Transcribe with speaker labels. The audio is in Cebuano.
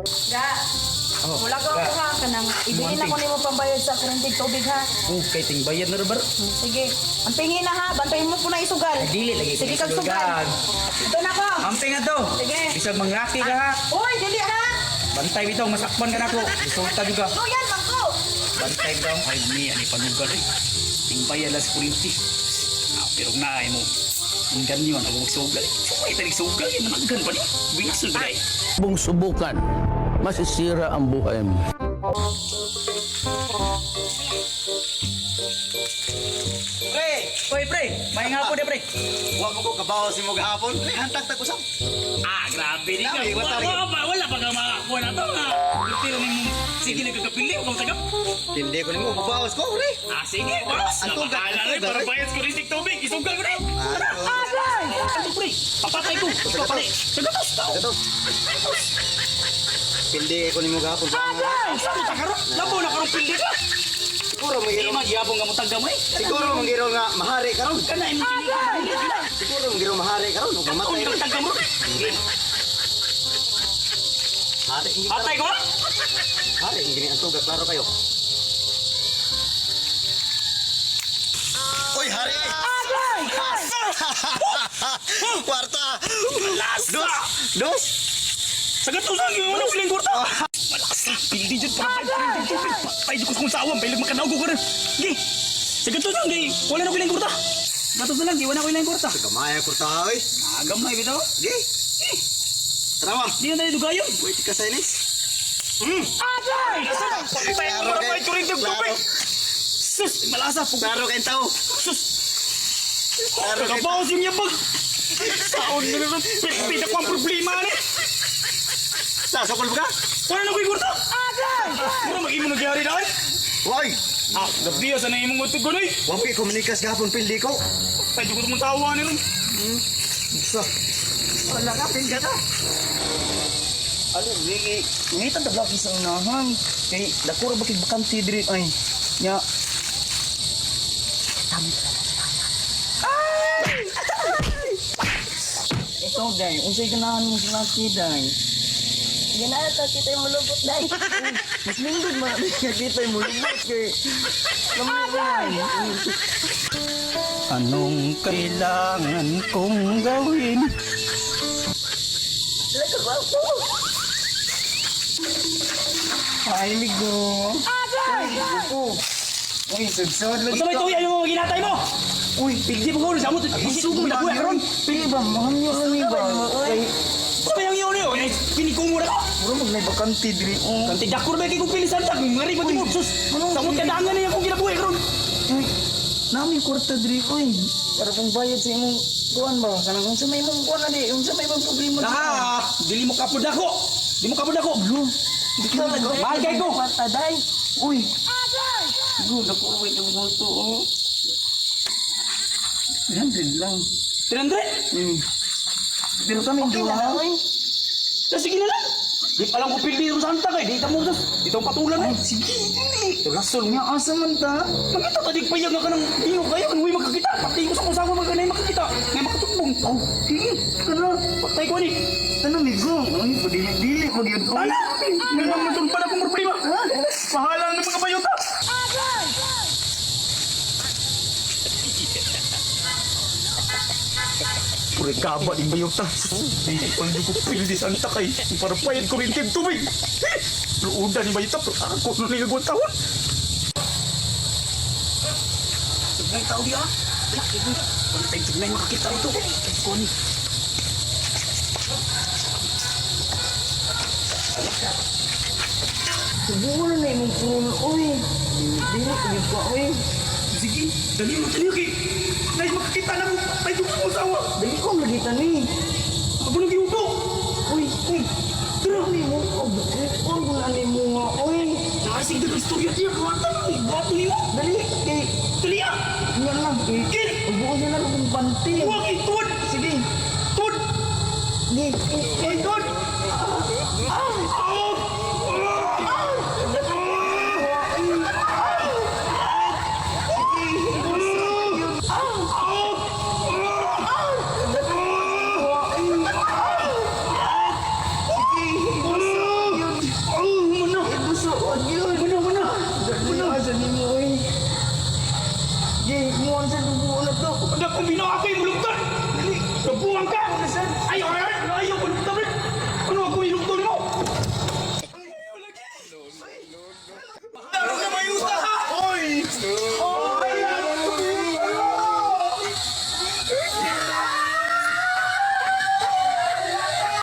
Speaker 1: Ga.
Speaker 2: Oh,
Speaker 1: Mula ko
Speaker 2: ga.
Speaker 1: ako ha kanang ibilin ako nimo pambayad sa kuryente tubig ha.
Speaker 2: Oh, kay ting bayad na bar.
Speaker 1: Sige. Ang tingin na ha, bantayin mo po na isugal.
Speaker 2: Ay, dili lagi
Speaker 1: Sige
Speaker 2: ko
Speaker 1: kag sugal.
Speaker 2: isugal.
Speaker 1: Ito na ko.
Speaker 2: Amping na to.
Speaker 1: Sige.
Speaker 2: Bisag manglaki ka ha.
Speaker 1: Uy, dili ha.
Speaker 2: Bantay bitaw masakpan ka nako. Resulta juga.
Speaker 1: Luyan man ko.
Speaker 2: Bantay bitaw. Ay ni ani panugal eh. Ting bayad lang sa kuryente. Ah, pero na ay mo. Ang ganyan ako magsugal. Sumay tanig sugal yan managgan pa ni. Binasul ba eh.
Speaker 3: Bung subukan, masisira ang buhay mo.
Speaker 4: Pre!
Speaker 2: Oy pre, may nga po de pre.
Speaker 4: Wa mo ko kabaw si mo gahapon. Pre, hantag tag usap.
Speaker 2: Ah, grabe ni ka.
Speaker 4: Dami,
Speaker 2: Wala,
Speaker 4: wala
Speaker 2: wala, wala pa ka makakuha na to nga. Pero nung sige nagkakapili, huwag kang tagap.
Speaker 4: Hindi ko nimo mabawas ko, pre.
Speaker 2: Ah, sige, boss.
Speaker 4: Ang tugat,
Speaker 2: Bahala
Speaker 4: ang
Speaker 2: rin,
Speaker 4: tugat,
Speaker 2: para
Speaker 4: eh.
Speaker 2: bayad ko rin sig tubig. Isugal ko rin.
Speaker 4: Ah,
Speaker 2: Agay! Ano, pre? Papatay ko. Ikaw pare. Sagatos tao.
Speaker 4: Gatos. Hindi ko nimo gahapon.
Speaker 2: Agay! Saan mo takaroon? Labo na karong pili ka.
Speaker 4: Siguro
Speaker 2: Di
Speaker 4: manggiro.
Speaker 2: magyabong nga mo tagamay.
Speaker 4: Siguro manggiro nga mahari karon.
Speaker 2: Kana imong kini.
Speaker 4: Siguro manggiro mahari karon ug mamatay.
Speaker 2: Kung tagam mo.
Speaker 4: Hari hindi.
Speaker 2: Patay ko. Ah?
Speaker 4: Hari hindi ang tugat klaro kayo.
Speaker 5: Uy, hari! Kwarta!
Speaker 2: Lasa!
Speaker 4: Dos! Dos!
Speaker 2: Sagatos ang yung wala silang kwarta. Malakas na. Pili dyan para bayad ko rin tubig. Patay ko kung sawang. Bailag makanaw ko rin. Gi. Sagatos ang gay. Wala na ko ilang kwarta. Gatos na lang. Wala na ko ilang kwarta.
Speaker 4: Gamay ang kwarta oy.
Speaker 2: Agamay bitaw.
Speaker 4: Gi. Tara.
Speaker 2: Di na tayo dugayon.
Speaker 4: Wait ka sa inis.
Speaker 2: Agay! Patay ko para bayad ko rin tubig. Sus! Malasa.
Speaker 4: Klaro kay tao.
Speaker 2: Sus! Kakabawas yung yabag! Saon na naman, pita ko ang problema ni!
Speaker 4: Sasokol ka?
Speaker 2: Wala na ko'y kwarta! Agay! Mura mag-imo nagyari na ay!
Speaker 4: Hoy!
Speaker 2: Ah, gabi sa na imong utog ko eh!
Speaker 4: Wa ko komunikas gahapon pildi ko.
Speaker 2: Tayo ko mong tawa ni ron.
Speaker 4: Sa.
Speaker 2: Wala ka, pilda ka!
Speaker 6: Ano, gigi, ngitan ta blaki sa unahan. Kay dako ra ba kay bakante diri ay. Nya. Ay! Ikaw day, unsay ganahan mo sa laki day?
Speaker 1: Ganahan ta kita yung mulubot dai.
Speaker 6: Mas nindot man kita mo lubot kay. Lamay.
Speaker 2: Anong kailangan kong gawin?
Speaker 1: Dili ka gwapo.
Speaker 6: Ay, ligo. Agay! Uy, sudsod lagi.
Speaker 2: Unsa may tuwi ayaw mo ginatay mo?
Speaker 6: Uy,
Speaker 2: Pigdi mo ko sa mo. Isugo na ko karon.
Speaker 6: Pili ba, mahal niyo lang iba. Kay,
Speaker 2: Sa may ang iyon niyo, ay kinikungo na ko.
Speaker 6: mura mag may bakante diri. Oh.
Speaker 2: Kanti dakor ba kay kong pilisan ta? Ngari ba mo sus? Samot ka dangan niya kung ginabuhi karon.
Speaker 6: Uy, nami kwarta diri oy. Para kung bayad sa imong kuan ba? Kanang unsa may imong kuan na di, unsa may imong problema di?
Speaker 2: Ah, dili mo kapod ako. Di mo kapod ako.
Speaker 6: Di ka nag-
Speaker 2: Mahal kay ko.
Speaker 6: Kwarta day. Uy. Agay. Go, dako wait ang gusto oh. 300 lang.
Speaker 2: 300.
Speaker 6: Pero kami
Speaker 1: Okay na
Speaker 6: duha.
Speaker 1: lang oy.
Speaker 2: Na sige na lang. Di pa lang ko pili sa santa kay di ta mo sus. Dito ang patulan eh.
Speaker 6: Sige, dili.
Speaker 2: Rasol
Speaker 6: Nga asa man ta?
Speaker 2: Makita ta di payag nga kanang ingo kayo kan uy makakita. Patay ko sa kusawa magkanay makakita. Ngay makatugbong.
Speaker 6: Oh, sige. Kana.
Speaker 2: Patay ko ni.
Speaker 6: Ano migo? Uy, padili dili pag yun. Uy.
Speaker 2: Ala, nalang mo pa na akong problema. Bahala ng mga bayota. Pure kaba din bayota. Di pa ko pili santa kay para payad ko rin tubig. Luudan ni bayota pero ako na nilagwan tawon. Sugnay tao diya. Bantay sugnay makakita ito. Koni.
Speaker 6: Subukan na imong phone, uy. Dili, dili pag ka, uy.
Speaker 2: Sige, dali mo dali kay. Nay makakita na mo. Patay ko sa asawa.
Speaker 6: Dili ko magita ni.
Speaker 2: Ako nang giubo.
Speaker 6: Uy, uy. Tara ni mo. Oh, oh, na ni mo nga, uy.
Speaker 2: Nasig na istorya diya. Buhatan mo. Buhato nimo.
Speaker 6: Dali, kay
Speaker 2: Dali ah.
Speaker 6: nga lang, kay.
Speaker 2: Gil.
Speaker 6: Ubuon na lang akong panty.
Speaker 2: Huwag ituod.
Speaker 6: Sige.
Speaker 2: Tuod.
Speaker 6: Di, eh,
Speaker 2: Tuod.
Speaker 6: Buang sa dugo na to.
Speaker 2: Ano kung binawa ko yung mulugtan? Dili. Nagbuwang ka. Ayaw, ayaw, ayaw, mulugtan. Ano ako ilugtan mo? Ano ka may uta ha?
Speaker 4: Oy!